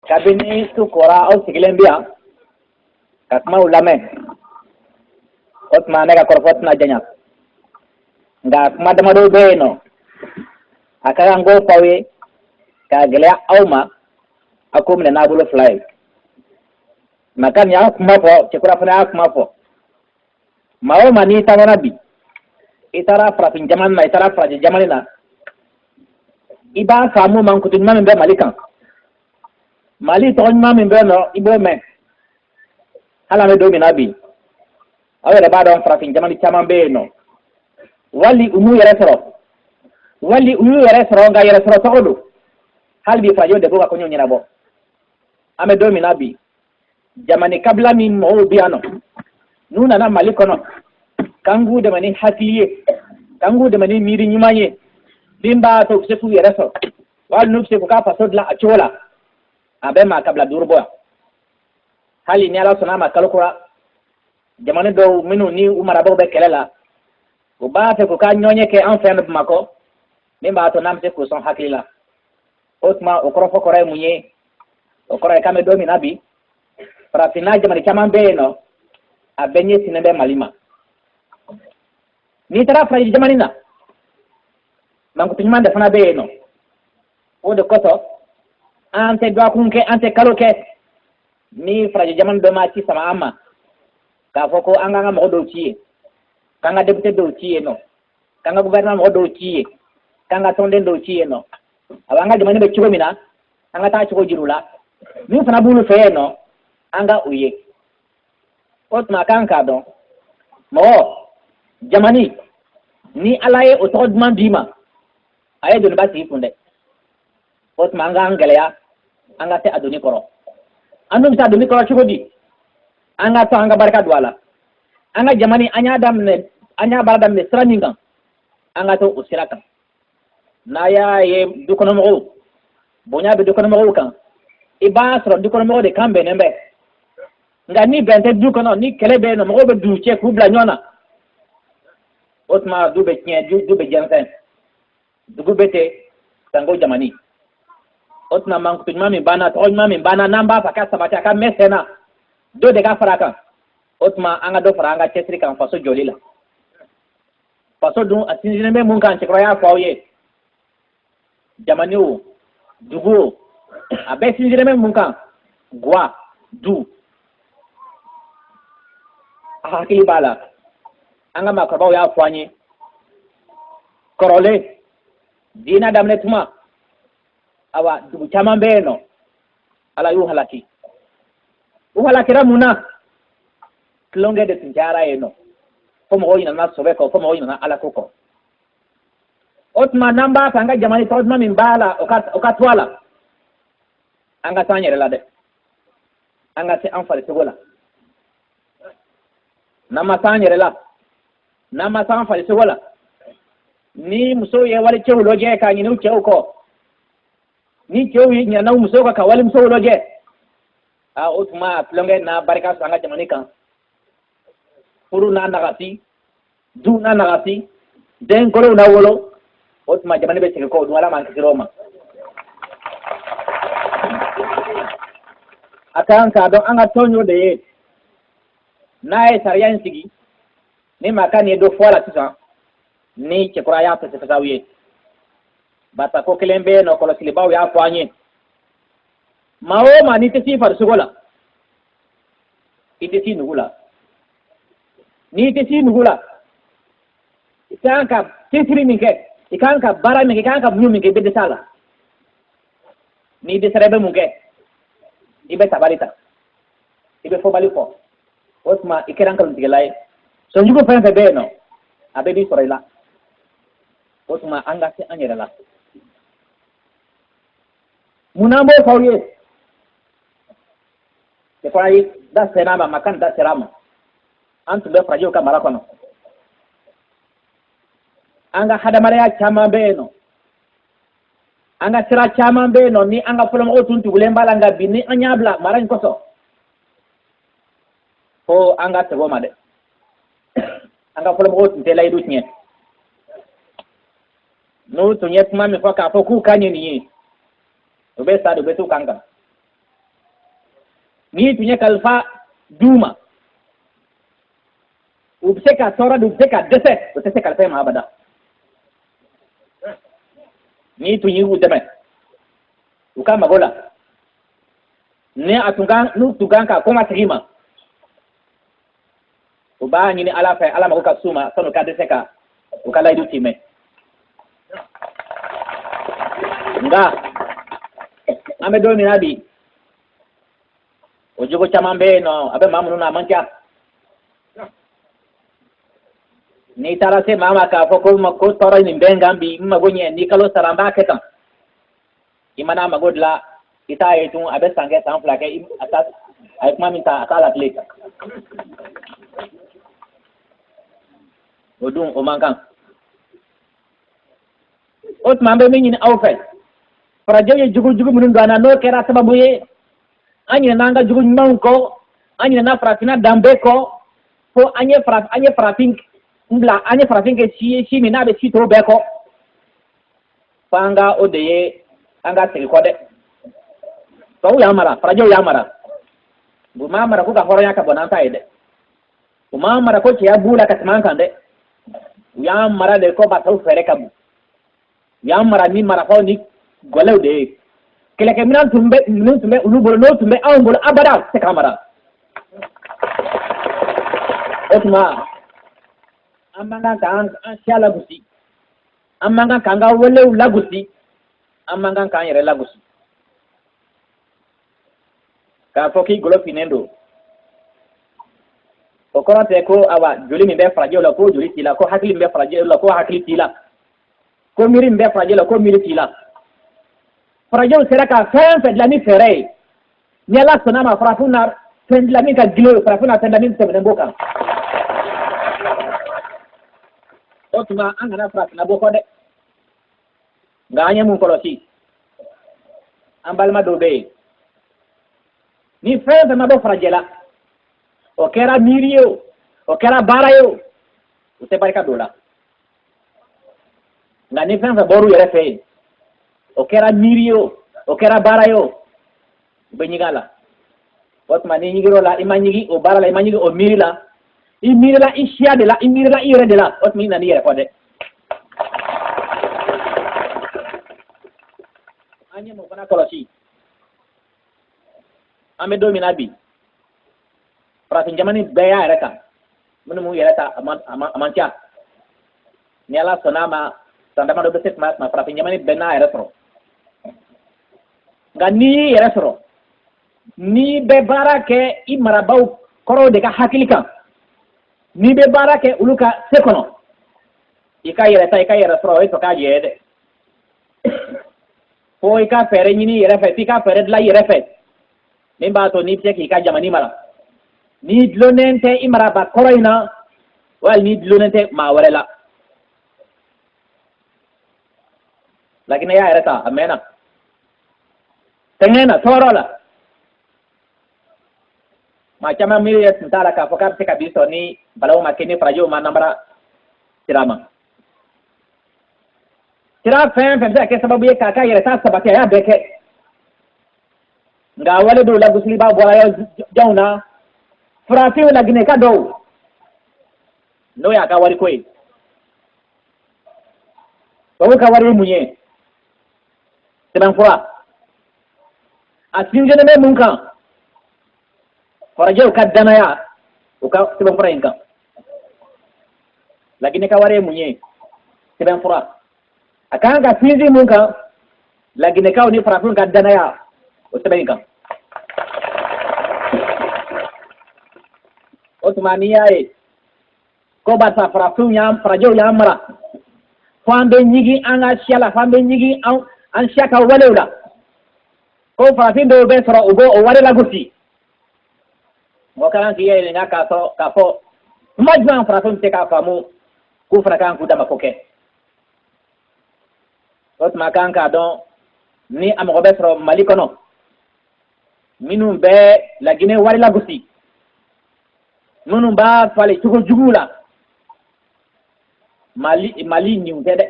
Kabini su kora, aw sigilen bɛ yan ka kumaw lamɛn. O tuma, ne ka kɔrɔfɔ tɛna janya, nka kuma damadɔw bɛ yen nɔ, a ka kan k'o fɔ aw ye k'a gɛlɛya aw ma, a k'o minɛ n'a bolo fila ye. Makan y'a kuma fɔ, Cɛkura fana y'a kuma fɔ. Maa o maa n'i taamana bi, i taara farafin jamana na, i taara farajɛ jamana na, i b'a faamu mankutu ɲuman min bɛ Mali kan, Mali tɔgɔ ɲuman min bɛ nɔ, i b'o mɛn. Hali an bɛ don min na bi, aw yɛrɛ b'a dɔn, farafin jamana caman bɛ yen nɔ, wali u m'u yɛrɛ sɔrɔ, wali u y'u yɛrɛ sɔrɔ, nka yɛrɛ sɔrɔ tɔgɔ don. Hali bi farajɛw de b'u ka koɲɛw ɲɛnabɔ. An bɛ don min na bi, jamana kabila min mɔgɔw bɛ yan nɔ, n'u nana Mali kɔnɔ k'an k'u dɛmɛ ni hakili ye, k'an k'u dɛmɛ ni miiri ɲuman ye min b'a to u bɛ se k'u yɛrɛ sɔrɔ, wali n'u bɛ se k'u ka faso dilan a cogo la, a bɛ maa kabila 5 bɔ yan. Hali ni Ala sɔnna a ma, kalo kura, jamana dɔw minnu ni u marabagaw bɛ kɛlɛ la, u b'a fɛ k'u ka ɲɔgɔnye kɛ an fɛ yan Bamakɔ, min b'a to n'an bɛ se k'u sɔn hakili la. O tuma, o kɔrɔfɔ kɔrɔ ye mun ye? O kɔrɔ ye k'an bɛ don min na bi, farafinna jamana caman bɛ yen nɔ, a bɛɛ ɲɛsinnen bɛ Mali ma. N'i taara farajɛ jamana na, mankutu ɲuman de fana bɛ yen nɔ. O de kosɔn an tɛ dɔgɔkun kɛ, an tɛ kalo kɛ, ni farajɛ jamana dɔ ma ci sama an ma k'a fɔ ko an k'an ka mɔgɔ dɔw ci yen, k'an ka député dɔw ci yen nɔ, k'an ka gouvernement mɔgɔ dɔw ci yen, k'an ka tɔnden dɔw ci yen nɔ. Awa, an ka jamana bɛ cogo min na, an ka taa cogo jir'u la. Min fana b'olu fɛ yen nɔ, an ka u ye. O tuma, kan k'a dɔn, mɔgɔ jamani, ni Ala ye o tɔgɔ duman d'i ma, a ye doniba sigi kun dɛ. O tuma, an k'an gɛlɛya, an ka se a doni kɔrɔ. An dun bɛ se a doni kɔrɔ cogo di? An ka to an ka barika don a la. An ka jamani, an y'a daminɛ, an y'a baara daminɛ sira min kan, an ka to o sira kan. N'a y'a ye dukɔnɔmɔgɔw bonya bɛ dukɔnɔmɔgɔw kan, i b'a sɔrɔ dukɔnɔmɔgɔw de kan bɛnnen bɛ. Nka ni bɛn tɛ du kɔnɔ, ni kɛlɛ bɛ yen nɔ, mɔgɔw bɛ du cɛ k'u bila ɲɔgɔn na, o tuma du bɛ tiɲɛ, du bɛ jɛnsɛn, dugu bɛ ten sanko jamani. O tuma, mankutu ɲuman min banna, tɔgɔ ɲuman min banna, n'an b'a fɛ a ka sabati, a ka mɛn sen na, dɔ de ka fara a kan. O tuma, an ka dɔ fara an ka cɛsiri kan faso jɔli la. Faso dun, a sinsinnen bɛ mun kan? Cɛkɔrɔba y'a fɔ aw ye, jamani o, dugu o, a bɛɛ sinsinnen bɛ mun kan? Gwa, du. A hakili b'a la, an ka maakɔrɔbaw y'a fɔ an ye kɔrɔlen, diinɛ daminɛ tuma, awa, dugu caman bɛ yen nɔ, Ala y'u halaki. U halakira mun na? Tulonkɛ de tun cayara yen nɔ, fo mɔgɔw ɲinana sɔbɛ kɔ, fo mɔgɔw ɲinana Ala ko kɔ. O tuma, n'an b'a fɛ an ka jamana tɔgɔ duman min b'a la, o ka to a la, an ka s'an yɛrɛ la dɛ, an ka se an farisogo la. N'an ma s'an yɛrɛ la, n'an ma s'an farisogo la, ni musow ye walicɛw lajɛ k'a ɲini u cɛw kɔ, ni cɛw ɲinɛna u musow kan ka walimusow lajɛ, a o tuma tulonkɛ n'a barika sɔrɔ an ka jamana kan, furu n'a nagasi, du n'a nagasi, den kolow n'a wolo. O tuma jamana bɛ segin kɔ. O dun, Ala m'an kisira o ma. A ka kan k'a dɔn, an ka tɔn y'o de ye n'a ye sariya in sigi. Ni maa ka nin ye dɔ fɔ a la sisan, ni cɛkura y'a fɛsɛfɛsɛ aw ye, barisa ko kelen bɛ yen nɔ, kɔlɔsilibaw y'a fɔ an ye: maa o maa n'i tɛ s'i farisogo la, i tɛ s'i nugu la. N'i tɛ s'i nugu la, i kan ka cɛsiri min kɛ, i kan ka baara min kɛ, i kan ka muɲu min kɛ, i bɛ dɛsɛ a la. N'i dɛsɛra, i bɛ mun kɛ? I bɛ tabali ta, i bɛ fɔbali fɔ. O tuma i kɛra nkalontigɛla ye. Sɔnjugu fɛn fɛn bɛ yen nɔ, a bɛɛ b'i sɔrɔ i la. O tuma, an ka se an yɛrɛ la. Mun n'an b'o fɔ aw ye? Cɛkɔrɔba ye da sera a ma, Makan da sera a ma. An tun bɛ farajɛw ka mara kɔnɔ. An ka hadamadenya caman bɛ yen nɔ, an ka sira caman bɛ yen nɔ, ni an ka fɔlɔmɔgɔw tun tugulen b'a la, nka bi ni an y'a bila mara in kosɔn, fo an ka segin o ma dɛ. An ka fɔlɔmɔgɔw tun tɛ layidu tiɲɛ. N'u tun ye kuma min fɔ k'a fɔ k'u ka ɲi nin ye, u bɛ sa de, u bɛ t'u kan kan. N'i tun ye kalifa d'u ma, u bɛ se ka tɔɔrɔ de, u bɛ se ka dɛsɛ, u tɛ se kalifa ma abada. N'i tun y'u dɛmɛ u ka mago la, ni a tun kan, n'u tun kan ka kɔmasegin i ma, u b'a ɲini Ala fɛ, Ala mago ka s'u ma san'u ka dɛsɛ ka u ka layidu timɛ. Nka an bɛ don min na bi, o jogo caman bɛ yen nɔ, a bɛ maa minnu na, a man ca. N'i taara se maa ma k'a fɔ ko ma ko tɔɔrɔ nin bɛ n kan bi, n mago ɲɛ, ni kalo sara n b'a kɛ tan, i mana mago dilan, i t'a ye tun. A bɛ san kɛ, san 2 kɛ, a ta a ye kuma min ta, a t'a latilen. O dun, o man kan. O tuma, an bɛ min ɲini aw fɛ, farajɛw ye jogo jugu minnu don an na, n'o kɛra sababu ye an ɲinɛna an ka jogo ɲumanw kɔ, an ɲinɛna farafinna danbe kɔ, fo an ye farafin bila, an ye farafin kɛ si ye, si min n'a bɛ si tɔw bɛɛ kɔ, fo an ka o de ye, an ka segin kɔ dɛ. Tubabuw y'an mara, farajɛw y'an mara, u m'an mara k'u ka hɔrɔnya ka bon n'an ta ye dɛ, u m'an mara ko cɛya b'u la ka tɛmɛ an kan dɛ. U y'an mara de ko basaw fɛɛrɛ ka bon. U y'an mara ni marifaw ni gɔlɛw de ye. Kɛlɛkɛminɛn tun bɛ minnu tun bɛ olu bolo, n'o tun bɛ anw bolo, abada tɛ se k'an mara. O tuma, an man kan k'an an siya lagosi, an man kan k'an ka walew lagosi, an man kan k'an yɛrɛ lagosi. K'a fɔ k'i golo finnen don, o kɔrɔ tɛ ko awa joli min bɛ farajɛw la, k'o joli t'i la, ko hakili min bɛ farajɛw la, k'o hakili t'i la, ko miiri min bɛ farajɛ la, ko miiri t'i la. Farajɛw sera ka fɛn fɛn dilan ni fɛɛrɛ ye, ni Ala sɔnna ma, farafin na fɛn dilan min ka girin, farafin na fɛn dilan min tɛmɛnen b'o kan. O tuma, an kana farafinna bɔ kɔ dɛ. Nka an ye mun kɔlɔsi? An balima dɔw bɛ yen, ni fɛn fɛn ma bɔ farajɛ la, o kɛra miiri ye o, o kɛra baara ye o, u tɛ barika don o la. Nka ni fɛn fɛn bɔr'u yɛrɛ fɛ yen, o kɛra miiri ye o, o kɛra baara ye o, u bɛ ɲigin a la. O tuma, n'i ɲigir'o la, i ma ɲigi o baara la, i ma ɲigi o miiri la, i miirila i siya de la, i miirila i yɛrɛ de la, o tuma i nana i yɛrɛ kɔ dɛ. An ye mun fana kɔlɔsi? An bɛ don min na bi, farafin jamana bɛɛ y'a yɛrɛ ta. Minnu m'u yɛrɛ ta, a man ca. Ni Ala sɔnna a ma, san damadɔ bɛ se tuma farafin jamana bɛɛ n'a yɛrɛ sɔrɔ. Nka n'i y'i yɛrɛ sɔrɔ, n'i bɛ baara kɛ i marabaaw kɔrɔw de ka hakili kan, n'i bɛ baara kɛ olu ka se kɔnɔ, i ka yɛrɛ ta, i ka yɛrɛ sɔrɔ, o ye tɔ k'a jɛ ye dɛ. Fo i ka fɛɛrɛ ɲini i yɛrɛ fɛ, f'i ka fɛɛrɛ dilan i yɛrɛ fɛ min b'a to n'i bɛ se k'i ka jamana mara, n'i dulonnen tɛ i maraba kɔrɔ in na, wali n'i dulonnen tɛ maa wɛrɛ la. Laginɛ y'a yɛrɛ ta, a mɛnna sɛgɛn na, tɔɔrɔ la. Maa caman miiri yɛrɛ tun t'a la k'a fɔ k'a bɛ se ka bi sɔrɔ ni balawu ma kɛ, ni farajɛw ma namara sira ma. Sira fɛn fɛn bɛ se ka kɛ sababu ye k'a ka yɛrɛ ta sabati, a y'a bɛɛ kɛ. Nka wale dɔw lagosiliba bɔra yɔrɔ janw na, farafinw, laginɛka dɔw, n'o y'a ka wariko ye. Tubabu ka wari ye mun ye? Sɛbɛnfura. A sinsinnen bɛ mun kan? Farajɛw ka danaya u ka sɛbɛnfura in kan. Laginɛ ka wari ye mun ye? Sɛbɛnfura. A kan ka sinsin mun kan? Laginɛkaw ni farafinw ka danaya o sɛbɛn in kan. O tuma, n'i y'a ye ko barisa farafinw y'an, farajɛw y'an mara fo an bɛ ɲigin an ka siya la, fo an bɛ ɲigin an siya ka walew la, ko farafin dɔw bɛ sɔrɔ, u b'o o wale lagosi, mɔgɔ ka kan k'i yɛrɛ ɲininka k'a sɔrɔ k'a fɔ kuma jumɛn farafin bɛ se k'a faamu k'u fana kan k'u dama ko kɛ. O tuma, kan k'a dɔn ni a mɔgɔ bɛ sɔrɔ Mali kɔnɔ minnu bɛ Laginɛ wari lagosi, minnu b'a falen cogo jugu la. Mali niw tɛ dɛ,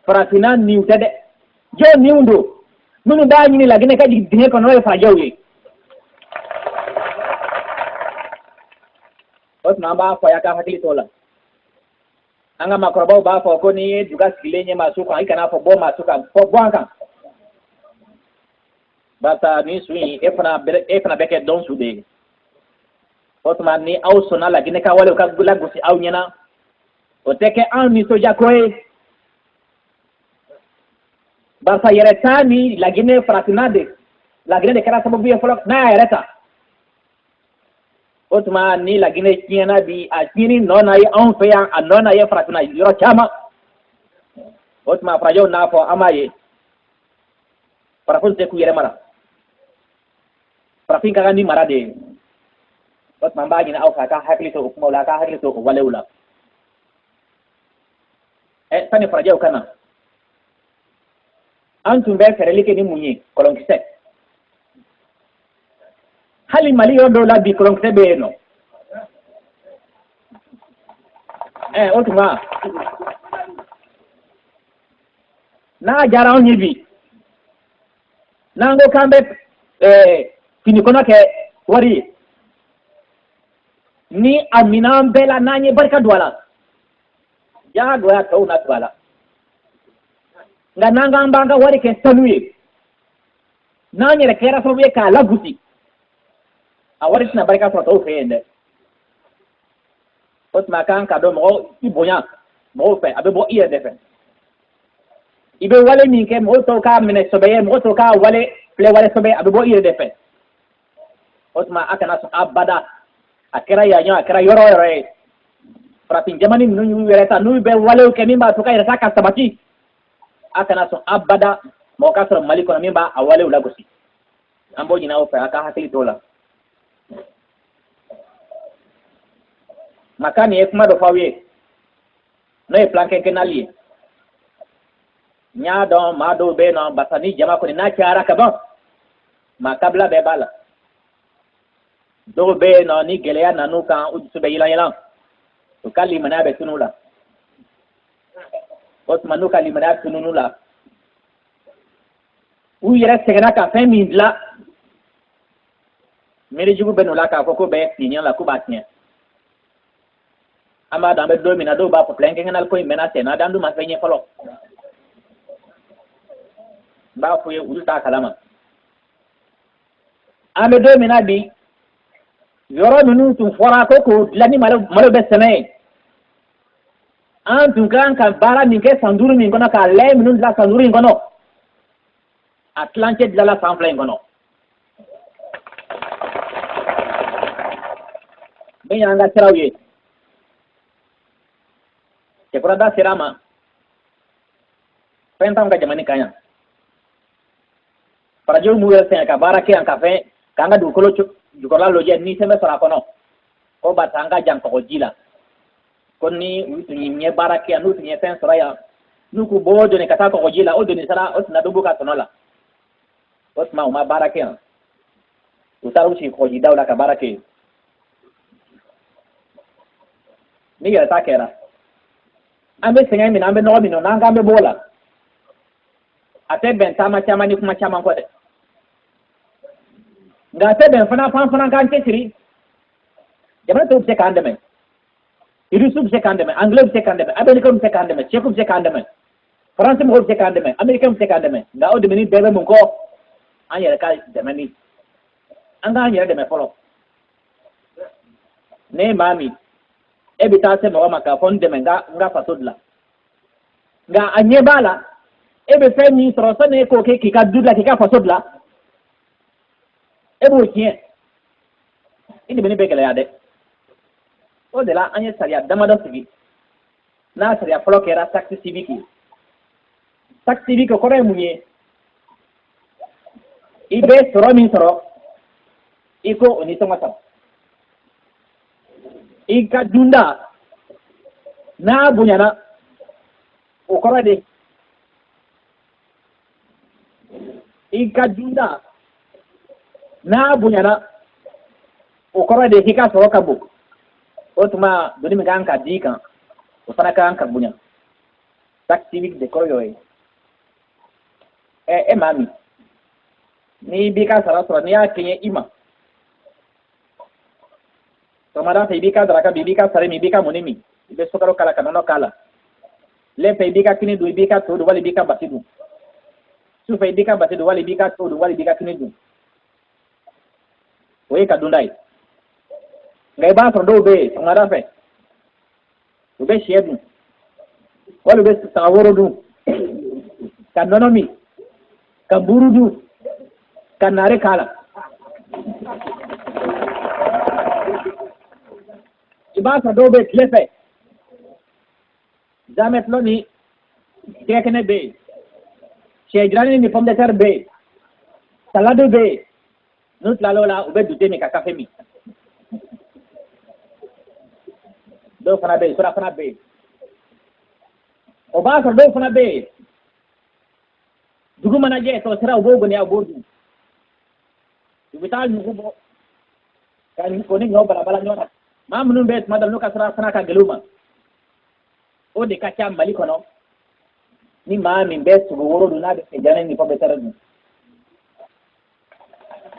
farafinna niw tɛ dɛ, jɔn niw don minnu b'a ɲini Laginɛ ka jigin dingɛ kɔnɔ? N'o ye farajɛw ye. O tuma an b'a fɔ a y'a ka hakili t'o la. An ka maakɔrɔbaw b'a fɔ ko n'i ye juga sigilen ye maasu kan, i kana fɔ bɔ maasu kan, fɔ bɔ an kan, barisa nin su in, e fana bɛ kɛ dɔn su de ye. O tuma ni aw sɔnna Laginɛ ka walew ka lagosi aw ɲɛna, o tɛ kɛ anw nisɔndiya ko ye, barisa yɛrɛ ta ni Laginɛ, farafinna de, Laginɛ de kɛra sababu ye fɔlɔ n'a y'a yɛrɛ ta. O tuma ni Laginɛ tiɲɛna bi, a tiɲɛni nɔ na ye anw fɛ yan, a nɔ na ye farafinna yɔrɔ caman. O tuma farajɛw n'a fɔ an b'a ye farafin tɛ k'u yɛrɛ mara, farafin ka kan ni mara de ye. O tuma an b'a ɲini aw fɛ, a ka hakili to o kumaw la, a ka hakili to o walew la. Ɛ, sani farajɛw ka na, an tun bɛ fɛɛrɛli kɛ ni mun ye? Kɔlɔnkisɛ. Hali Mali yɔrɔ dɔw la bi, kɔlɔnkisɛ bɛ yen nɔ. Ɛ, o tuma n'a diyara anw ye bi, n'an ko k'an bɛ fini kɔnɔ kɛ wari ye, ni a minɛn bɛɛ la, n'an ye barika don a la, diyagoya tɔw na tugu a la. Nka n'an k'an b'an ka wari kɛ sanu ye, n'an yɛrɛ kɛra sababu ye k'a lagosi, a wari tɛna barika sɔrɔ tɔw fɛ yen dɛ. O tuma kan ka dɔn, mɔgɔ i bonya mɔgɔw fɛ, a bɛ bɔ i yɛrɛ de fɛ. I bɛ wale min kɛ, mɔgɔw tɔw k'a minɛ sɔbɛ ye, mɔgɔ tɔw k'a wale filɛ wale sɔbɛ, a bɛ bɔ i yɛrɛ de fɛ. O tuma a kana sɔn abada, a kɛra yan, a kɛra yɔrɔ o yɔrɔ ye, farafin jamana ninnu y'u yɛrɛ ta, n'u bɛ walew kɛ min b'a to ka yɛrɛ ta ka sabati, a kana sɔn abada mɔgɔ ka sɔrɔ Mali kɔnɔ min b'a a walew lagosi. An b'o ɲini aw fɛ, a ka hakili t'o la. Maka nin ye kuma dɔ fɔ aw ye, n'o ye plan quinquennal ye. N y'a dɔn maa dɔw bɛ yen nɔ, barisa ni jama kɔni n'a cayara ka ban, maa kabila bɛɛ b'a la. Dɔw bɛ yen nɔ, ni gɛlɛya nan'u kan, u dusu bɛ yiran yiran, u ka limaniya bɛ tunun la. O tuma n'u ka limaniya tununu la, u yɛrɛ sɛgɛnna ka fɛn min dilan, miiri jugu bɛ n'u la k'a fɔ ko bɛ tiɲɛ la, k'u b'a tiɲɛ. An b'a dɔn an bɛ don min na, dɔw b'a fɔ plan quinquennal ko in mɛnna sen na, an dun ma fɛn ɲɛ fɔlɔ. N b'a fɔ ye, olu t'a kalama. An bɛ don min na bi, yɔrɔ minnu tun fɔra ko k'o dilan ni malo, malo bɛ sɛnɛ yen, an tun kan ka baara min kɛ san 5 min kɔnɔ, k'a lɛ minnu dilan san 5 in kɔnɔ, a tilancɛ dilanla san 2 in kɔnɔ. Min y'an ka siraw ye, cɛkɔrɔba da sera a ma, fɛn t'anw ka jamana kan yan. Farajɛw m'u yɛrɛ sɛgɛn ka baara kɛ yan, ka fɛn k'an ka dugukolo jukɔrɔla lajɛ ni fɛn bɛ sɔrɔ a kɔnɔ, ko barisa an ka jan kɔgɔji la, ko ni u tun ye baara kɛ yan, n'u tun ye fɛn sɔrɔ yan, n'u k'u bɔ doni ka taa kɔgɔji la, o doni sara o tɛna dɔ b'u ka tɔnɔ la. O tuma u ma baara kɛ yan, u taara u sigi kɔgɔjidaw la ka baara kɛ yen. Ni yɛrɛ ta kɛra, an bɛ sɛgɛn min na, an bɛ nɔgɔ min na, n'an k'an bɛ bɔ o la, a tɛ bɛn taama caman ni kuma caman kɔ dɛ. Nka a tɛ bɛn fana f'an fana k'an cɛsiri. Jamana tɔw bɛ se k'an dɛmɛ, Irisiw bɛ se k'an dɛmɛ, Anglais bɛ se k'an dɛmɛ, Américains bɛ se k'an dɛmɛ, Tchèques bɛ se k'an dɛmɛ, Faransi mɔgɔw bɛ se k'an dɛmɛ, Américains bɛ se k'an dɛmɛ. Nka o dɛmɛni bɛɛ bɛ mun kɔ? An yɛrɛ ka dɛmɛni, an k'an yɛrɛ dɛmɛ fɔlɔ. Ne ye maa min, e bɛ taa se mɔgɔ ma k'a fɔ n dɛmɛ n ka faso dilan, nka a ɲɛ b'a la e bɛ fɛn min sɔrɔ, sani e k'o kɛ k'i ka du dilan, k'i ka faso dilan, e b'o tiɲɛ, i dɛmɛni bɛ gɛlɛya dɛ. O de la an ye sariya damadɔ sigi, n'a sariya fɔlɔ kɛra taxe civique ye. Taxe civique kɔrɔ ye mun ye? I bɛ sɔrɔ min sɔrɔ, i ko o nisɔngɔ sara. I ka dunda n'a bonyana, o kɔrɔ de i ka dunda n'a bonyana, o kɔrɔ de k'i ka sɔrɔ ka bon. O tuma doni min kan ka d'i kan, o fana kan ka bonya. Taxe civique de kɔrɔ y'o ye. Ɛ, e maa min n'i b'i ka sara sɔrɔ, n'i y'a kɛɲɛ i ma Sɔgɔmada fɛ, i b'i ka daraka min, i b'i ka sari min, i b'i ka mɔni min, i bɛ sukaro k'a la, ka nɔnɔ k'a la. Tile fɛ, i b'i ka kini dun, i b'i ka to dun, wali i b'i ka basi dun. Su fɛ, i b'i ka basi dun, wali i b'i ka to dun, wali i b'i ka kini dun. O ye ka dunda ye. Nka i b'a sɔrɔ dɔw bɛ yen, sɔgɔmada fɛ u bɛ sɛ dun, wali u bɛ saga woro dun, ka nɔnɔ min, ka buru dun, ka naare k'a la. I b'a sɔrɔ dɔw bɛ tile fɛ, zamɛtulɔ ni jɛgɛkɛnɛ bɛ yen, sɛ jiranin ni pomme de terre bɛ yen, salade bɛ yen. N'u tilal'o la, u bɛ dute min, ka kafe min. Dɔw fana bɛ yen, surafana bɛ yen. O b'a sɔrɔ dɔw fana bɛ yen, dugu mana jɛ, tɔ sera, u b'o goniya, u b'o dun. U bɛ taa ɲugu bɔ ka o ni ɲɔ balabala ɲɔgɔn na. Maa minnu bɛ tuma dɔ n'u ka surafana ka gɛlɛn u ma, o de ka ca Mali kɔnɔ. Ni maa min bɛ sogo woro dun, n'a bɛ sɛ jalanin ni pomme de terre dun,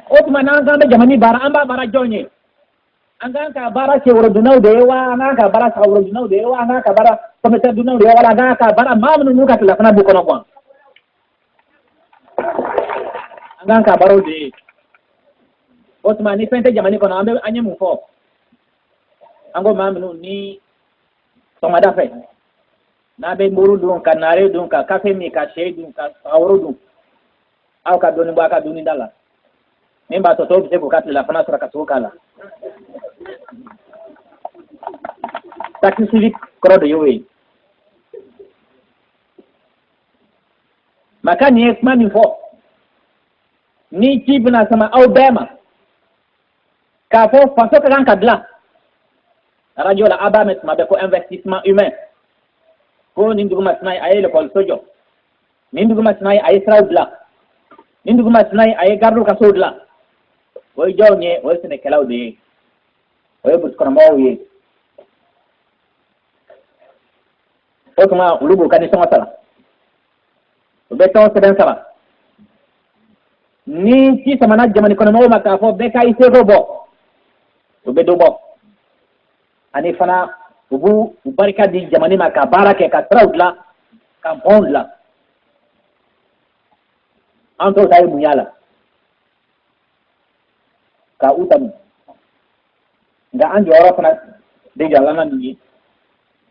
o tuma n'an k'an bɛ jamana baara, an b'a baara jɔn ye? An kan ka baara sɛ woro dunnaw de ye wa? An kan ka baara saga woro dunnaw de ye wa? An kan ka baara pomme de terre dunnaw de ye wala an kan ka baara maa minnu n'u ka tilelafana b'u kɔnɔ kuwa? An kan ka baaraw de ye. O tuma ni fɛn tɛ jamana kɔnɔ, an bɛ an ye mun fɔ? An ko maa minnu ni sɔgɔmada fɛ n'a bɛ muru dun, ka naare dun, ka kafe min, ka sɛ dun, ka saga woro dun, aw ka dɔɔni bɔ a ka dumuni da la, min b'a to tɔw bɛ se k'u ka tilelafana sɔrɔ ka sogo k'a la. Taxe civique kɔrɔ de y'o ye. Maka nin ye kuma min fɔ, ni ci bɛna sama aw bɛɛ ma k'a fɔ faso ka kan ka dilan, radio la a b'a mɛn tuma bɛɛ ko investissement humain, ko nin dugu masina ye, a ye lekɔliso jɔ, nin dugu masina ye, a ye siraw dilan, nin dugu masina ye, a ye garidiw ka sow dilan. O ye jɔnw ye? O ye sɛnɛkɛlaw de ye, o ye burusikɔnɔmɔgɔw ye. O tuma olu b'u ka nisɔngɔ sara, u bɛ tɔn sɛbɛn sara. Ni ci samana jamana kɔnɔmɔgɔw ma k'a fɔ bɛɛ ka i seko bɔ, u bɛ dɔ bɔ. Ani fana u b'u u barika di jamana ma ka baara kɛ, ka siraw dilan, ka pɔnw dilan. An tɔw ta ye mun y'a la ka u tanu? Nka an jɔyɔrɔ fana de jɔla na nin ye.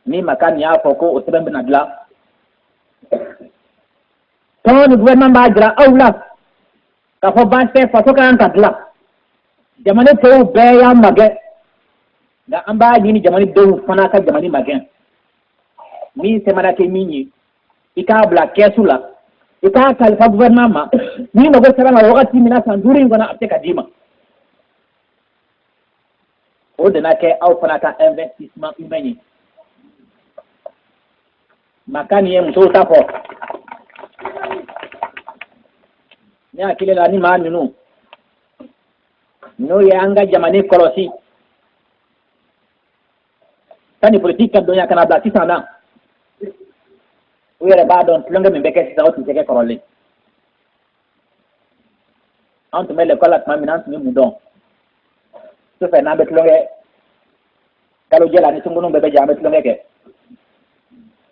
Ni maka nin y'a fɔ ko o sɛbɛn bɛna dilan, tɔn ni gouvernement b'a jira aw la k'a fɔ baasi tɛ, faso ka kan ka dilan. Jamana tɔw bɛɛ y'an magɛn, nka an b'a ɲini jamanadenw fana ka jamana magɛn. Min se mana kɛ min ye, i k'a bila kɛsu la, i k'a kalifa gouvernement ma. N'i mago sera ma wagati min na san 5 in kɔnɔ, a bɛ se ka d'i ma. O de na kɛ aw fana ka investissement humain ye. Maka nin ye musow ta fɔ. Ne hakili la, ni maa ninnu n'o ye an ka jamana kɔlɔsi sani politiki ka dɔnya ka na bila sisan na, u yɛrɛ b'a dɔn tulonkɛ min bɛ kɛ sisan, o tun tɛ kɛ kɔrɔlen. An tun bɛ lekɔli la tuma min na, an tun bɛ mun dɔn? Sufɛ n'an bɛ tulonkɛ, kalojɛ la, ni sunkunun bɛɛ bɛ jɛ, an bɛ tulonkɛ kɛ.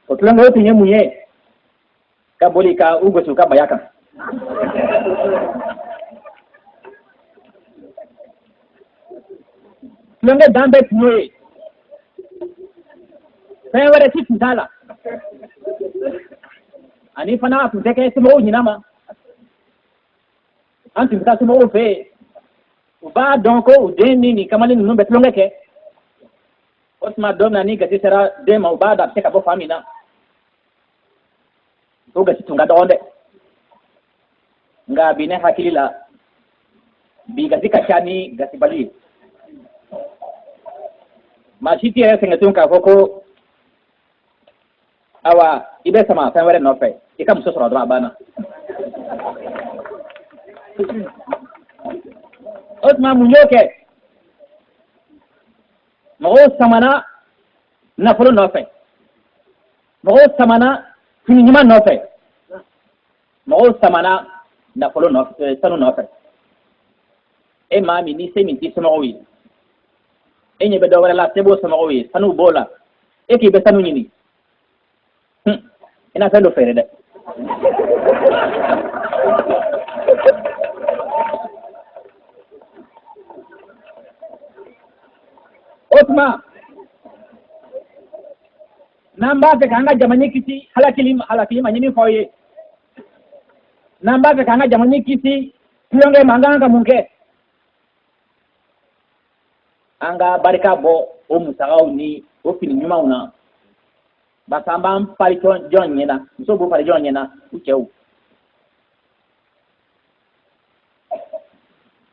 O tulonkɛ o tun ye mun ye? Ka boli ka u gosi u ka baya kan. Tulonkɛ dan bɛɛ tun y'o ye, fɛn wɛrɛ si tun t'a la. Ani fana a tun tɛ kɛ somɔgɔw ɲinɛ ma. An tun bɛ taa somɔgɔw fɛ yen, u b'a dɔn ko u den ni nin kamalen ninnu bɛ tulonkɛ kɛ. O tuma don min na ni gasi sera den ma, u b'a dɔn a bɛ se ka bɔ fan min na. O gasi tun ka dɔgɔn dɛ. Nka bi, ne hakili la, bi gasi ka ca ni gasibali ye. Maa si t'i yɛrɛ sɛgɛn tun k'a fɔ ko awa i bɛ sama fɛn wɛrɛ nɔfɛ. I ka muso sɔrɔ dɔrɔn, a banna. O tuma mun y'o kɛ? Mɔgɔw samana nafolo nɔfɛ, mɔgɔw samana fini ɲuman nɔfɛ, mɔgɔw samana nafolo nɔfɛ, sanu nɔfɛ. E maa min ni se min t'i somɔgɔw ye, E ɲɛ bɛ dɔ wɛrɛ la, se b'o somɔgɔw ye, sanu b'o la, e k'i bɛ sanu ɲini, i na fɛn dɔ feere dɛ. O tuma n'an b'a fɛ k'an ka jamana kisi halakili ma, halakili ma, n ye min fɔ aw ye, n'an b'a fɛ k'an ka jamana kisi tulonkɛ ma, an ka kan ka mun kɛ? An ka barika bɔ o musakaw ni o fini ɲumanw na, barisa an b'an pari jɔn ɲɛna? Musow b'u pari jɔn ɲɛna? U cɛw.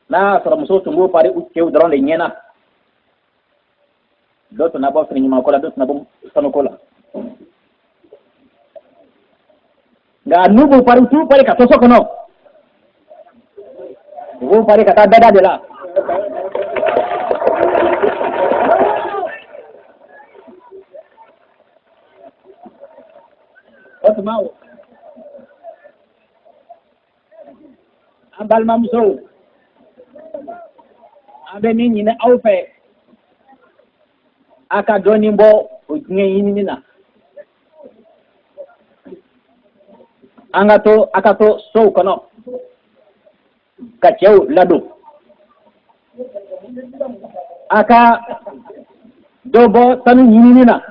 N'a y'a sɔrɔ musow tun b'u pari u cɛw dɔrɔn de ɲɛna, dɔ tun na bɔ fini ɲuman ko la, dɔ tun na bɔ sanuko la. Nka n'u b'u pari, u t'u pari ka to so kɔnɔ, u b'u pari ka taa dada de la. O tuma o, an balimamusow, an bɛ min ɲini aw fɛ, a ka dɔɔnin bɔ o diɲɛ ɲinini na. An ka to, a ka to sow kɔnɔ ka cɛw ladon. A ka dɔ bɔ sanu ɲinini na.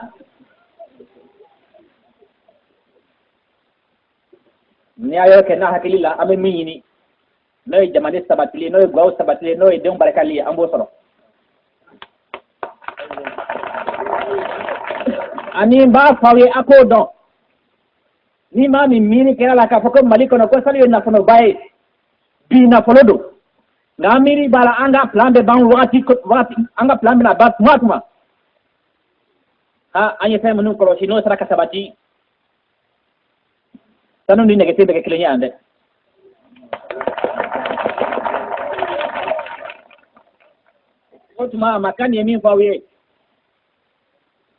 N'i y'a yɔrɔ kɛ n'a hakili la, an bɛ min ɲini, n'o ye jamana sabatili, n'o ye gaw sabatili, n'o ye denw barikali ye, an b'o sɔrɔ. Ani n b'a fɔ aw ye, a k'o dɔn, ni maa min miiri kɛra la k'a fɔ ko Mali kɔnɔ ko sanu ye nafoloba ye, bi nafolo don, nka an miiri b'a la an ka plan bɛ ban wagati wagati, an ka plan bɛna ban tuma tuma. Ha, an ye fɛn minnu kɔlɔsi, n'o sera ka sabati, sanu ni nɛgɛte bɛ kɛ kelen ye yan dɛ. O tuma Makan ye min fɔ aw ye,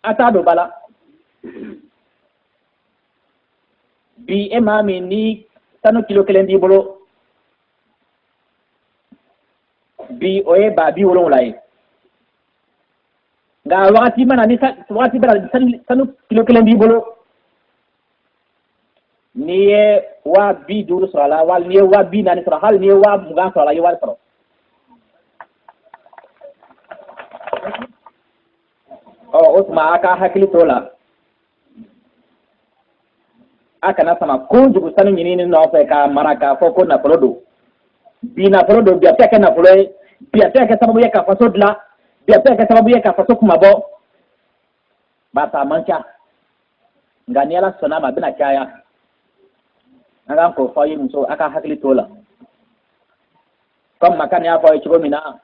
a t'a don ba la. Bi e maa min ni sanu kilo kelen b'i bolo bi, o ye 70.000 ye. Nka wagati mana ni wagati bɛna, sanu kilo kelen b'i bolo, n'i ye 50.000 sɔrɔ a la, wali n'i ye 40.000 sɔrɔ, hali n'i ye 20.000 sɔrɔ a la, i ye wari sɔrɔ. Ɔ, o tuma a ka hakili t'o la, a kana sama kojugu sanu ɲinini nɔfɛ k'a mara k'a fɔ ko nafolo don. Bi nafolo don, bi a bɛ se ka kɛ nafolo ye, bi a bɛ se ka kɛ sababu ye ka faso dilan, bi a bɛ se ka kɛ sababu ye ka faso kunmabɔ, barisa a man ca. Nka ni Ala sɔnna a ma, a bɛna caya. An kan k'o fɔ aw ye, muso, a ka hakili t'o la. Komi Makan y'a fɔ aw ye cogo min na,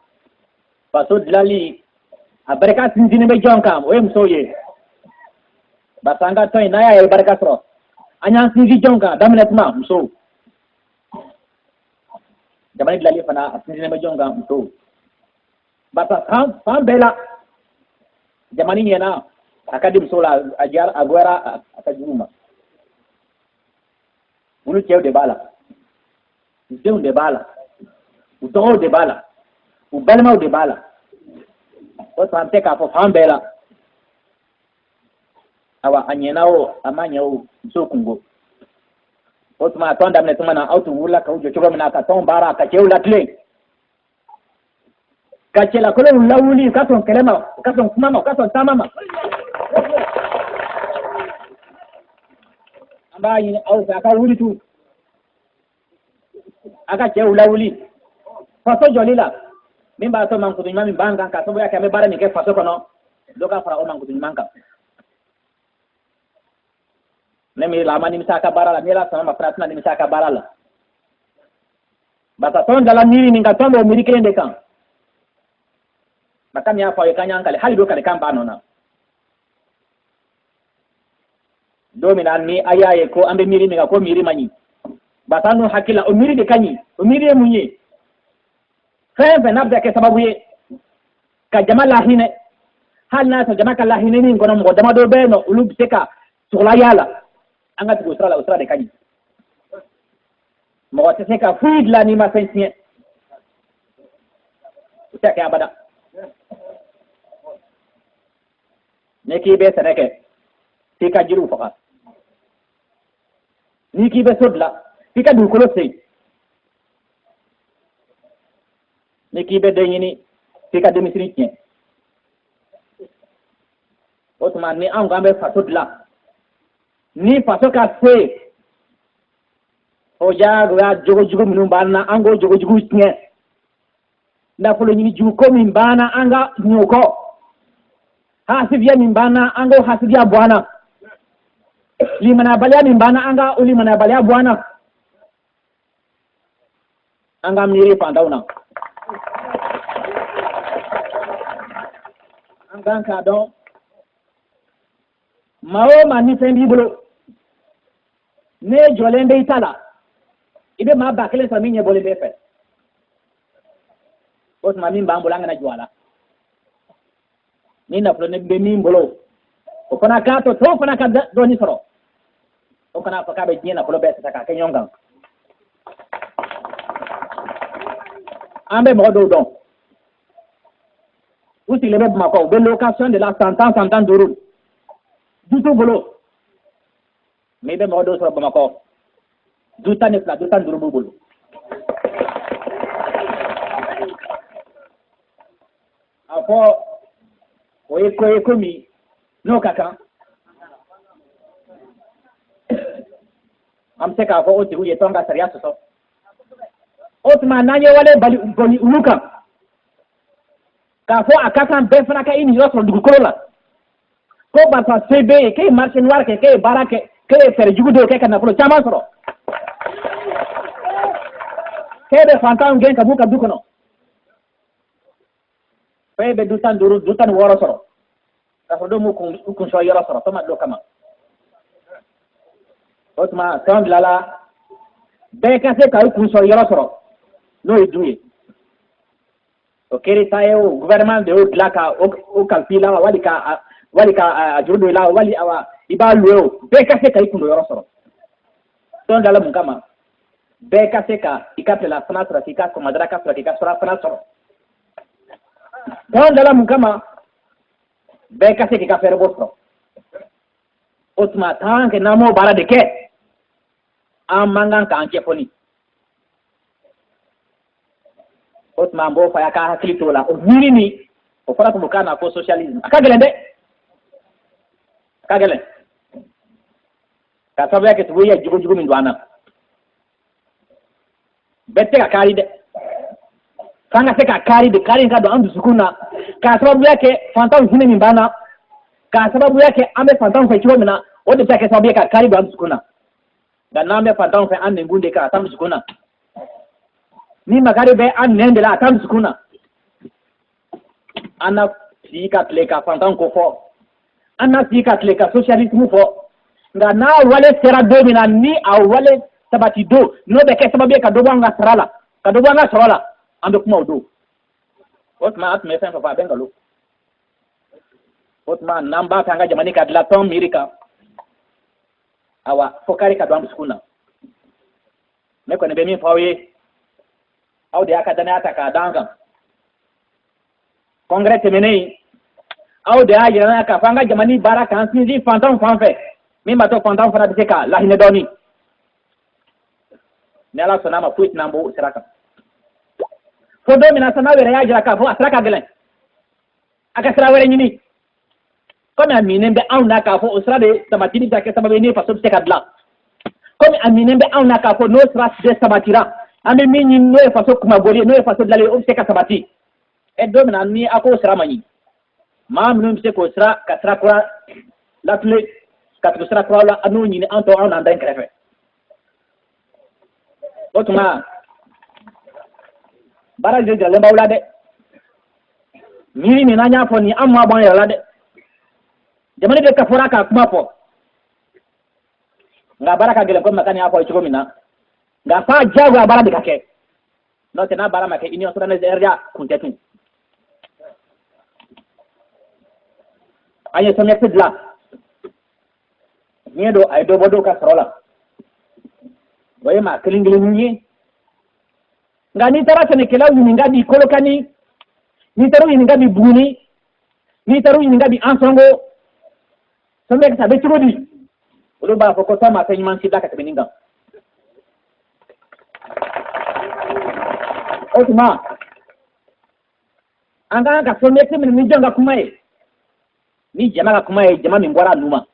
faso dilanli a barika sinsinnen bɛ jɔn kan? O ye musow ye. Barisa an ka tɔn in n'a y'a ye barika sɔrɔ, an y'an sinsin jɔn kan daminɛ tuma? Musow. Jamana dilanli fana, a sinsinnen bɛ jɔn kan? Musow. Barisa fan fan bɛɛ la, jamana ɲɛna, a ka di musow la, a diyara, a goyara, a ka jugu ma. Olu cɛw de b'a la, u denw de b'a la, u dɔgɔw de b'a la, u balimaw de b'a la. O tuma an tɛ k'a fɔ fan bɛɛ la, awa, a ɲɛna o, a ma ɲɛ o, musow kunko. O tuma a tɔn daminɛ tuma na, aw tun wulila k'aw jɔ cogo min na ka tɔn baara, ka cɛw latilen, ka cɛlakolonw lawuli, u ka sɔn kɛlɛ ma, u ka sɔn kuma ma, u ka sɔn taama ma. An b'a ɲini aw fɛ, a ka wuli tun, a ka cɛw lawuli faso jɔli la, min b'a to mankutu ɲuman min b'an kan ka sababuya kɛ an bɛ baara min kɛ faso kɔnɔ, dɔ ka fara o mankutu ɲuman kan. Ne miiri la, a ma nimisa a ka baara la. Ni Ala sɔnna ma fana, a tɛna nimisa a ka baara la, barisa tɔn dala miiri min kan, tɔn b'o miiri kelen de kan. Makan y'a fɔ aw ye k'an y'an kale, hali don kalekan b'a nɔ na. Don min na ni a y'a ye ko an bɛ miiri min kan, ko miiri man ɲi, barisa an dun hakili la o miiri de ka ɲi. O miiri ye mun ye? Fɛn fɛn n'a bɛ kɛ sababu ye ka jama lahinɛ, hali n'a sɔrɔ jama ka lahinɛni in kɔnɔ mɔgɔ damadɔ bɛ yen nɔ, olu bɛ se ka sogola y'a la, an ka tugu o sira la, o sira de ka ɲi. Mɔgɔ tɛ se ka foyi dilan n'i ma fɛn tiɲɛ, o tɛ kɛ abada. N'i k'i bɛ sɛnɛ kɛ, f'i ka jiriw faga. N'i k'i bɛ so dilan, f'i ka dugukolo sen. N'i k'i bɛ den ɲini, f'i ka denmisɛnnin tiɲɛ. O tuma ni anw k'an bɛ faso dilan, ni faso ka se o jagoya jogojugu minnu b'an na, an k'o jogojugu tiɲɛ. Nafolo ɲini jugu ko min b'an na, an ka ɲɛ o kɔ. Hasidiya min b'an na, an k'o hasidiya bɔ an na. Limanabaliya min b'an na, an ka o limanabaliya bɔ an na. An ka miiri fantanw na. An kan k'a dɔn, maa o maa ni fɛn b'i bolo, n'e jɔlen bɛ i ta la, i bɛ maa 1000 sɔrɔ min ɲɛ bɔlen b'e fɛ. O tuma min b'an bolo, an kana jɔ a la. Ni nafolo ne bɛ min bolo, o fana k'a to tɔw fana ka dɔɔni sɔrɔ. O kana fɔ k'a bɛ diɲɛ nafolo bɛɛ ta k'a kɛ ɲɔgɔn kan. An bɛ mɔgɔ dɔw dɔn, u sigilen bɛ Bamakɔ, u bɛ location de la san 10, san 15, du t'u bolo. Mais i bɛ mɔgɔ dɔw sɔrɔ Bamakɔ, du 12, du 15 b'u bolo. A fɔ o ye ko ye ko min n'o ka kan, an bɛ se k'a fɔ o tigiw ye tɔn ka sariya sɔsɔ. O tuma n'an ye wale bali boli olu kan, k'a fɔ a ka kan bɛɛ fana ka i niyɔrɔ sɔrɔ dugukolo la, ko barisa se b'e ye, k'e ye marché noir kɛ, k'e ye baara kɛ, k'e ye fɛɛrɛ jugu dɔw kɛ ka nafolo caman sɔrɔ, k'e bɛ fantanw gɛn ka b'u ka du kɔnɔ, fo e bɛ du 15, du 16 sɔrɔ, k'a sɔrɔ dɔw m'u kun u kunsɔ yɔrɔ sɔrɔ tɔma dɔ kama. O tuma tɔn bilala bɛɛ ka se ka i kunsɔ yɔrɔ sɔrɔ, n'o ye du ye. O kɛra ta ye o, gouvernement de y'o dilan ka o kalifa i la, wali ka a juru don i la, wali awa i b'a louer o, bɛɛ ka se ka i kundon yɔrɔ sɔrɔ. Tɔn dilanla mun kama? Bɛɛ ka se ka i ka tilelafana sɔrɔ, k'i ka sɔgɔmadaraka sɔrɔ, k'i ka surafana sɔrɔ. Tɔn dilanla mun kama? Bɛɛ ka se k'i ka fɛɛrɛbɔ sɔrɔ. O tuma tant que n'an m'o baara de kɛ, an man kan k'an cɛ fɔni. O tuma an b'o fɔ a ka hakili t'o la. O miiri nin, o fɔra tubabukan na ko socialisme. A ka gɛlɛn dɛ, a ka gɛlɛn, ka sababuya kɛ tubabu ye jogojugu min don an na. Bɛɛ tɛ se ka kaari dɛ, f'an ka se ka kaari de, kaari in ka don an dusukun na, k'a sababuya kɛ fantanw hinɛ min b'an na, k'a sababuya kɛ an bɛ fantanw fɛ cogo min na. O de bɛ se ka kɛ sababu ye ka kaari don an dusukun na. Nka n'an bɛ fantanw fɛ an nɛnkun de kan, a t'an dusukun na. Ni makari bɛ an nɛn de la, a t'an dusukun na. An na sigi ka tile ka fantanw ko fɔ, an na sigi ka tile ka socialisme fɔ, nka n'a wale sera don min na, ni a wale sabati don, n'o bɛ kɛ sababu ye ka dɔ bɔ an ka sara la, ka dɔ bɔ an ka sɔrɔ la, an bɛ kuma o don. O tuma an tun bɛ fɛn fɛn fɔ, a bɛ nkalon. O tuma n'an b'a fɛ an ka jamana ka dilan tɔn miiri kan, awa fo kari ka don an dusukun na. Ne kɔni bɛ min fɔ aw ye, aw de y'a ka danaya ta k'a d'an kan. Congrès tɛmɛnen, aw de y'a yira k'a fɔ an ka jamana baara k'an sinsin fantanw fan fɛ, min b'a to fantanw fana bɛ se ka lahinɛ dɔɔni. Ni Ala sɔnna a ma, foyi tɛna an bɔ o sira kan fo don min na sa, n'aw yɛrɛ y'a jira k'a fɔ a sira ka gɛlɛn, a ka sira wɛrɛ ɲini. Komi a minen bɛ anw na k'a fɔ o sira de sabatili bɛ kɛ sababu ye ni faso bɛ se ka dilan, komi a minen bɛ anw na k'a fɔ n'o sira de sabatira, an bɛ min ɲini, n'o ye faso kunmabɔli ye, n'o ye faso dilanli ye, o bɛ se ka sabati. Ɛ, don min na ni a k'o sira man ɲi, maa minnu bɛ se k'o sira ka sira kura latile ka tugu sira kura la, an n'o ɲini, an tɔ anw n'an da kɛrɛfɛ. O tuma baara de jɔlen b'aw la dɛ. Miiri min n'an y'a fɔ nin, an ma bɔ an yɛrɛ la dɛ. Jamana de ka fɔra k'a kuma fɔ, nka baara ka gɛlɛn, komi Makani y'a fɔ cogo min na. Nka f'a diyagoya baara de ka kɛ, n'o tɛ n'a baara ma kɛ, Union soudanaise RDA kun tɛ tun. An ye SOMIEX dilan, diɲɛ don a ye dɔ bɔ dɔw ka sɔrɔ la, o ye maa kelen kelenninw ye. Nka n'i taara sɛnɛkɛlaw ɲininka bi Kolokani, n'i taara u ɲininka bi Buguni, n'i taara u ɲininka bi Ansɔngo, SOMIEX a bɛ cogo di? Olu b'a fɔ ko tɔn ma fɛn ɲuman si bila ka tɛmɛ nin kan. O tuma an ka kan ka SOMIEX minɛ ni jɔn ka kuma ye? Ni jama ka kuma ye, jama min bɔra a nu ma.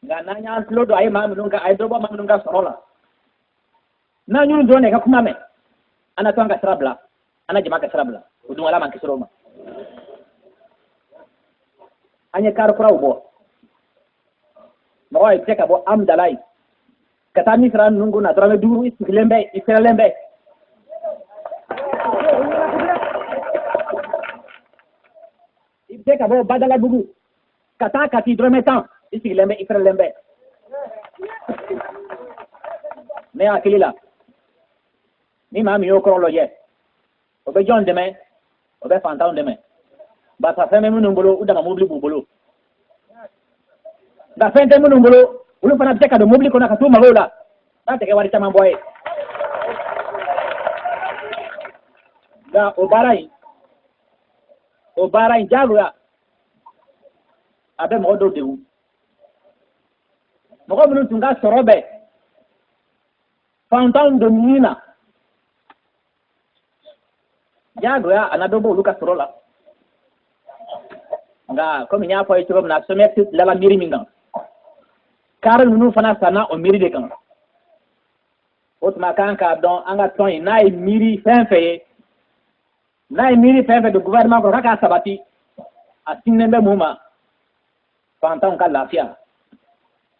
Nka n'an y'an tulo don a ye maa minnu ka, a ye dɔ bɔ maa minnu ka sɔrɔ la, n'an y'olu dɔrɔn de ka kuma mɛn, an na tɔn ka sira bila, an na jama ka sira bila. O dun, Ala m'an kisi o ma. An ye kari kuraw bɔ. Mɔgɔ i tɛ ka bɔ Amudalayi ka taa Misira ninnu kunna dɔrɔmɛ 5, i sigilen bɛ, i fɛrɛlen bɛ. I bɛ se ka bɔ Badalabugu ka taa Kati dɔrɔmɛ 10, i sigilen bɛ, i fɛrɛlen bɛ. Ne hakili la, ni maa min y'o kɔrɔ lajɛ, o bɛ jɔn dɛmɛ? O bɛ fantanw dɛmɛ, barisa fɛn bɛ minnu bolo, u dama mobili b'u bolo. Nka fɛn tɛ minnu bolo, olu fana bɛ se ka don mobili kɔnɔ ka t'u magow la n'a tɛ kɛ wari caman bɔ ye. Nka o baara in diyagoya a bɛ mɔgɔ dɔw degun, mɔgɔ minnu tun ka sɔrɔ bɛ fantanw donni na. Diyagoya a na dɔ bɔ olu ka sɔrɔ la. Nka komi n y'a fɔ a ye cogo min na, SOMIEX lala miiri min kan, kari ninnu fana sanna o miiri de kan. O tuma kan k'a dɔn, an ka tɔn in, n'a ye miiri fɛn fɛn ye, n'a ye miiri fɛn fɛn don gouvernement kɔnɔ k'a k'a sabati, a sininen bɛ mun ma? Fantanw ka lafiya,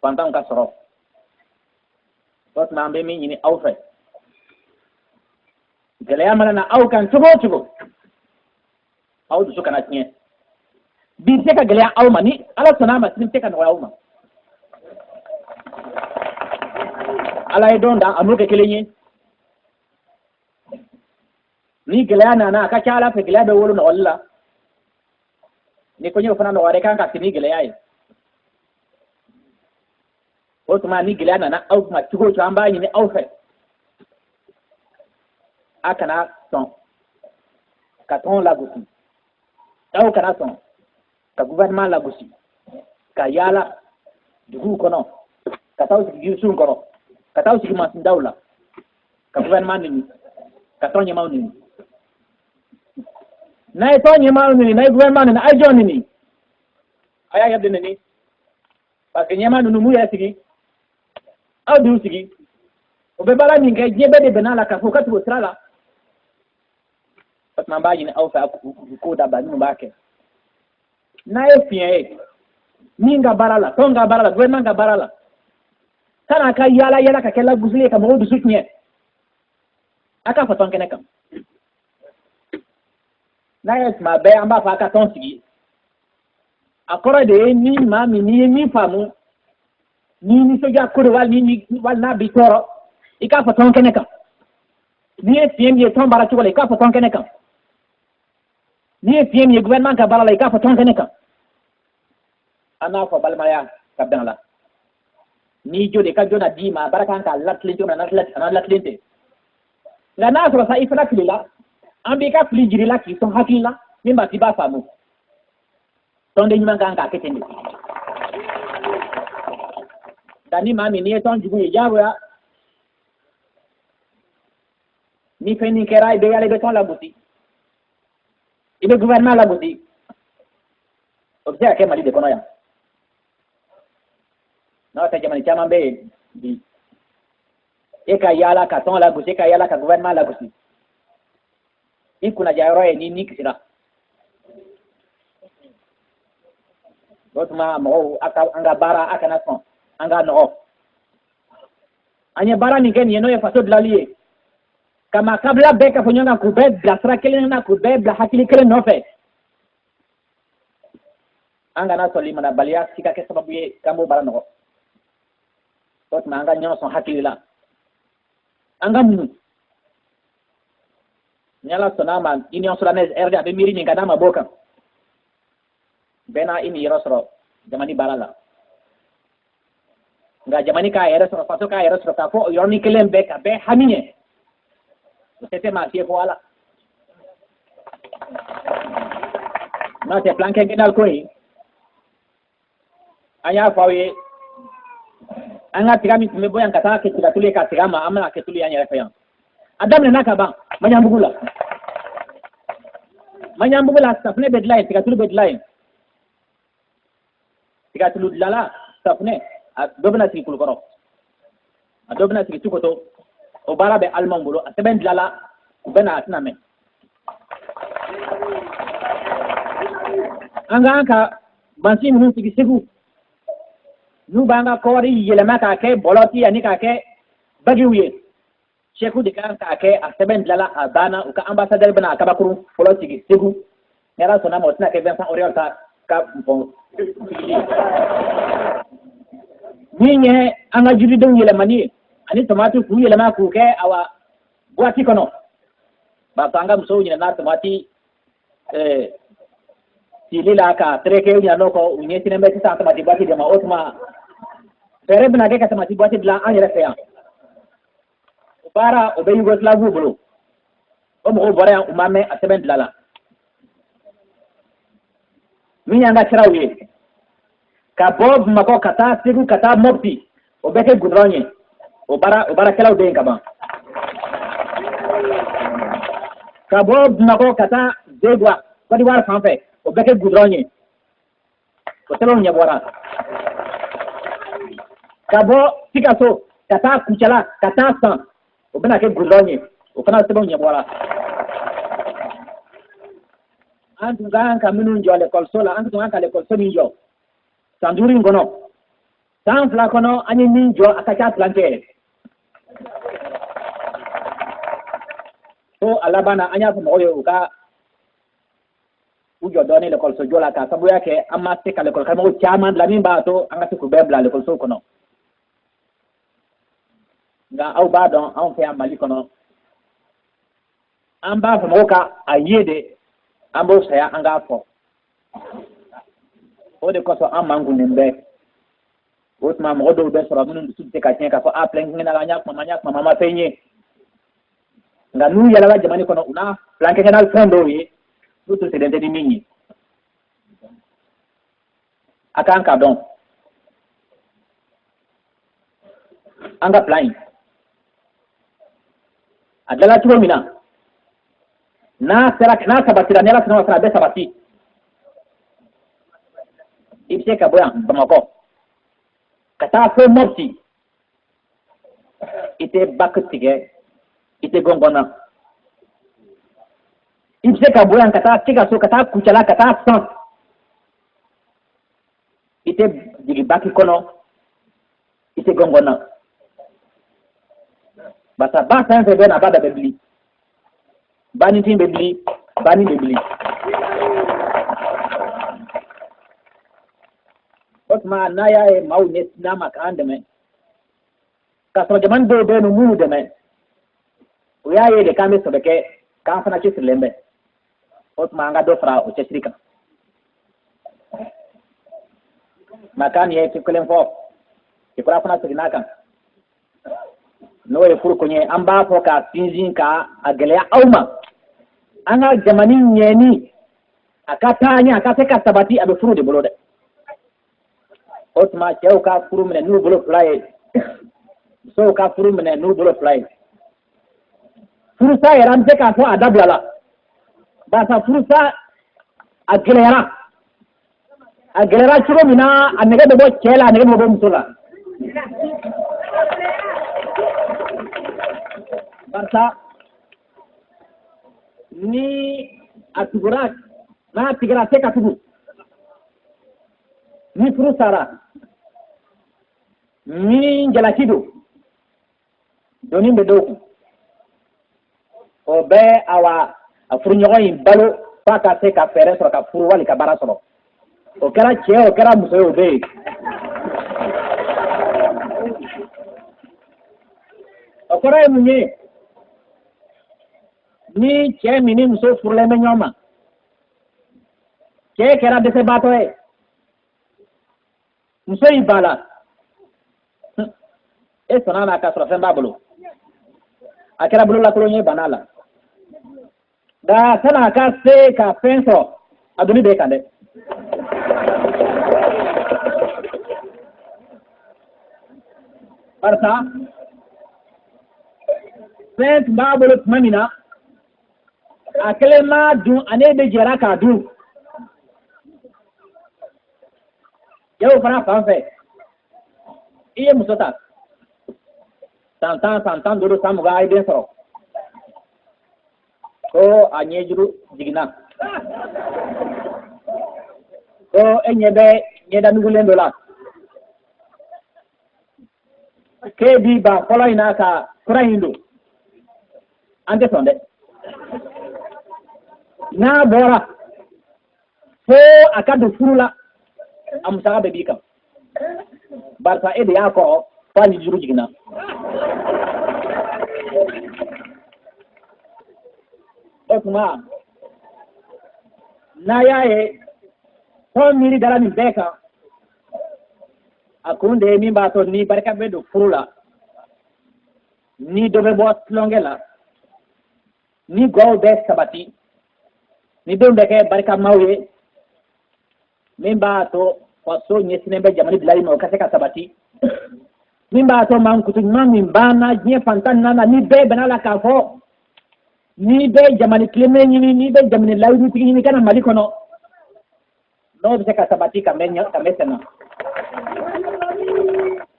fantanw ka sɔrɔ. O tuma an bɛ min ɲini aw fɛ, gɛlɛya mana na aw kan cogo o cogo, aw dusu kana tiɲɛ. Bi tɛ ka gɛlɛya aw ma, ni Ala sɔnna a ma, sini tɛ ka nɔgɔya aw ma. Ala ye don da, a n'o kɛ kelen ye. Ni gɛlɛya nana, a ka ca Ala fɛ, gɛlɛya bɛ wolo nɔgɔli la. Ni koɲɛw fana nɔgɔyara, i kan ka sigi ni gɛlɛya ye. O tuma ni gɛlɛya nana aw ma cogo o cogo, an b'a ɲini aw fɛ, a kana sɔn ka tɔn lagosi, aw kana sɔn ka gouvernement lagosi, ka yaala duguw kɔnɔ, ka taa sigi yirisunw kɔrɔ, ka taa sigi masindaw la, ka gouvernement nini, ka tɔn ɲɛmaaw nini. N'a ye tɔn ɲɛmaaw nini, n'a ye gouvernement nini, a ye jɔn nini? A y'a yɛrɛ de nini, parce que ɲɛmaa ninnu m'u yɛrɛ sigi, aw de y'u sigi. O bɛ baara min kɛ, diɲɛ bɛɛ de bɛn'a la k'a fɔ u ka tugu o sira la. O tuma an b'a ɲini aw fɛ, a k'u ko dabila minnu b'a kɛ. N'a ye fiɲɛ ye min ka baara la, tɔn ka baara la, gouvernement ka baara la, san'a ka yaala yaala ka kɛ lagosili ye ka mɔgɔw dusu tiɲɛ, a k'a fɔ tɔn kɛnɛ kan. N'a ye tuma bɛɛ an b'a fɔ a ka tɔn sigi, a kɔrɔ de ye ni maa min, n'i ye min faamu, n'i nisɔndiya ko don, wali ni wali n'a b'i tɔɔrɔ, i k'a fɔ tɔn kɛnɛ kan. N'i ye fiɲɛ min ye tɔn baara cogo la, i k'a fɔ tɔn kɛnɛ kan. N'i ye fiɲɛ min ye gouvernement ka baara la, i k'a fɔ tɔn kɛnɛ kan. An n'a fɔ balimaya ka bɛn a la. N'i jo de ka jo na d'i ma, a baara kan k'a latilen cogo min na, a n'a latilen tɛ. Nka n'a sɔrɔ sa i fana filila, an b'i ka fili jiri la k'i sɔn hakili la min b'a to i b'a faamu. Tɔnden ɲuman kan k'a kɛ ten de. Nka ni maa min, n'i ye tɔn jugu ye, diyagoya ni fɛn nin kɛra, i bɛ yaala, i bɛ tɔn lagosi, i bɛ gouvernement lagosi. O bɛ se ka kɛ Mali de kɔnɔ yan. N'o tɛ, jamana caman bɛ yen bi, e ka yaala ka tɔn lagosi, e ka yaala ka gouvernement lagosi, i kunnaja yɔrɔ ye ni ni kisira. O tuma mɔgɔw, a ka an ka baara, a kana sɔn an ka nɔgɔ. An ye baara min kɛ nin ye, n'o ye faso dilanli ye, ka maa kabila bɛɛ ka fɔ ɲɔgɔn kan, k'u bɛɛ bila sira kelen na, k'u bɛɛ bila hakili kelen nɔfɛ, an kana sɔn limanabaliya si ka kɛ sababu ye k'an b'o baara nɔgɔ. O tuma an ka ɲɔgɔn sɔn hakili la, an ka muɲu. Ni Ala sɔnna a ma, Union soudanaise RD a bɛ miiri min kan, n'a ma b'o kan, bɛɛ n'a i niyɔrɔ sɔrɔ jamana baara la. Nka jamana k'a yɛrɛ sɔrɔ, faso k'a yɛrɛ sɔrɔ, k'a fɔ o yɔrɔnin kelen bɛɛ ka bɛɛ hami ɲɛ, o tɛ se maa si ye fo Ala. N'o tɛ, plan quinquennal ko in An y'a fɔ aw ye, an ka tiga min tun bɛ bɔ yan ka taa kɛ tigatulu ye ka segin an ma, an bɛna kɛ tulu ye an yɛrɛ fɛ yan. A daminɛna ka ban Maɲanbugu la. Maɲanbugu la, safunɛ bɛ dilan yen, tigatulu bɛ dilan yen. Tigatulu dilanla, safunɛ, a dɔ bɛna sigi Kulukɔrɔ, a dɔ bɛna sigi Cikoto. O baara bɛ Alimanw bolo, a sɛbɛn dilanla, u bɛ na, a tɛna mɛn. An k'an ka mansin minnu sigi Segu, n'u b'an ka kɔɔri yɛlɛma k'a kɛ bɔlɔti ani k'a kɛ bagiw ye, Sɛku de kan k'a kɛ. A sɛbɛn dilanla, a banna. U ka ambassadeur bɛna a kabakuru fɔlɔ sigi Segu. Ni Ala sɔnna ma, o tɛna kɛ Vincent Auriol ka pɔn sigili ye. Min ye an ka jiridenw yɛlɛmani ye ani tomati k'u yɛlɛma k'u kɛ awa boîte kɔnɔ, barisa an ka musow ɲinɛna tomati sili la ka tereke, u ɲinɛn'o kɔ, u ɲɛsinnen bɛ sisan tomati boîte de ma. O tuma fɛɛrɛ bɛna kɛ ka tomati boîte dilan an yɛrɛ fɛ yan. O baara, o bɛ Yugoslaviw bolo. O mɔgɔw bɔra yan, u ma mɛn, a sɛbɛn dilanla. Min y'an ka siraw ye, ka bɔ Bamakɔ ka taa Segu, ka taa Mɔpti, o bɛ kɛ gudɔrɔn ye. O baara, o baarakɛlaw bɛ yen ka ban. Ka bɔ Bamakɔ ka taa Zegwa, Côte d'Ivoire fan fɛ, o bɛ kɛ gudɔrɔn ye, o sɛbɛnw ɲɛbɔra. Ka bɔ Sikaso ka taa Kucala, ka taa San, o bɛna kɛ gudɔrɔn ye, o fana sɛbɛnw ɲɛbɔra. An tun ka kan ka minnu jɔ lekɔliso la, an tun ka kan ka lekɔliso min jɔ san 5 in kɔnɔ, san 2 kɔnɔ, an ye min jɔ, a ka ca tilancɛ yɛrɛ. Fo a laban na, an y'a fɔ mɔgɔw ye u ka u jɔ dɔɔnin lekɔliso jɔ la, k'a sababuya kɛ an ma se ka lekɔli karamɔgɔ caman bila min b'a to an ka se k'u bɛɛ bila lekɔlisow kɔnɔ. Nka aw b'a dɔn, anw fɛ yan Mali kɔnɔ, an b'a fɔ mɔgɔw ka a ye de, an b'o saya an k'a fɔ. O de kosɔn an mankunnen bɛ. O tuma mɔgɔ dɔw bɛ sɔrɔ minnu dusu tɛ se ka tiɲɛ k'a fɔ a plan quinquennal, an y'a kuma, an y'a kuma, an ma fɛn ye. Nka n'u yɛlɛla jamana kɔnɔ, u n'a plan quinquennal fɛn dɔw ye n'u tun sigilen tɛ ni min ye. A kan k'a dɔn, an ka plan in a dilanna cogo min na, n'a sera, n'a sabatira, ni Ala sɔnna, a bɛ sabati. I bɛ se ka bɔ yan Bamakɔ ka taa fo Mɔpti, i tɛ baki tigɛ, i tɛ gɔngɔn na. I bɛ se ka bɔ yan ka taa Sikaso, ka taa Kucala, ka taa San, i tɛ jigin baki kɔnɔ, i tɛ gɔngɔn na, barisa ba fɛn fɛn bɛ na, a ba bɛɛ bɛ bili. Baninfin bɛ bili, banin bɛ bili. O tuma n'a y'a ye maaw ɲɛsinna ma k'an dɛmɛ, k'a sɔrɔ jamana dɔw bɛ yen nɔ minnu dɛmɛ, o y'a ye de k'an bɛ sɛbɛ kɛ, k'an fana cɛsirilen bɛ. O tuma an ka dɔ fara o cɛsiri kan. Makan ye kelen fɔ, Ikura fana seginna a kan, n'o ye furuko ye. An b'a fɔ k'a sinsin, ka a gɛlɛya aw ma, an ka jamana ɲɛni, a ka taa ɲɛ, a ka se ka sabati, a bɛ furu de bolo dɛ. O tuma cɛw ka furu minɛ n'u bolo fila ye, musow ka furu minɛ n'u bolo fila ye. Furusa yɛrɛ, an bɛ se k'a fɔ a dabilala, barisa furusa a gɛlɛyara. A gɛlɛyara cogo min na, a nɛgɛ bɛ bɔ cɛ la, a nɛgɛ bɛ bɔ muso la, barisa ni a tugura, n'a tigɛra, a tɛ ka tugu. Ni furu sara, ni jalaki don, doni bɛ dɔw kun, o bɛ awa a furuɲɔgɔn in balo f'a ka se ka fɛɛrɛ sɔrɔ ka furu wali ka baara sɔrɔ. O kɛra cɛ, o kɛra muso ye, o bɛ yen. O kɔrɔ ye mun ye? Ni cɛ min ni muso furulen bɛ ɲɔgɔn ma, cɛ kɛra dɛsɛbaatɔ ye, muso y'i ba la, e sɔnna n'a k'a sɔrɔ fɛn b'a bolo, a kɛra bololakolon ye, banna la. Nka san'a ka se ka fɛn sɔrɔ, a doni b'e kan dɛ. Barisa fɛn tun b'a bolo tuma min na, a kelen m'a dun, ani de jɛra k'a dun. Cɛw fana fan fɛ, i ye muso ta san 10, san 15, san 20, a ye den sɔrɔ, ko a ɲɛjuru jiginna, ko e ɲɛ bɛ ɲɛda nugulen dɔ la, k'e b'i ban fɔlɔ in na ka kura in don. An tɛ sɔn dɛ. N'a bɔra fo a ka don furu la, a musaka bɛɛ b'i kan, barisa e de y'a kɔrɔ fo a ɲɛjuru jiginna. O tuma n'a y'a ye tɔn miiri dara nin bɛɛ kan, a kun de ye min b'a to ni barika bɛ don furu la, ni dɔ bɛ bɔ tulonkɛ la, ni gwaw bɛ sabati, ni denw bɛ kɛ barikamaw ye, min b'a to faso ɲɛsinnen bɛ jamana bilali ma, o ka se ka sabati, min b'a to mankutu ɲuman min banna diɲɛ fan 14 na, ni bɛɛ bɛnna la k'a fɔ n'i bɛ jamana tilennen ɲini, n'i bɛ jamana layidutigi ɲini ka na Mali kɔnɔ, n'o bɛ se ka sabati ka mɛn ka mɛn senna.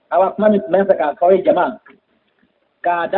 Awa, kuma min tun bɛ n fɛ k'a fɔ aw ye, jama k'a da.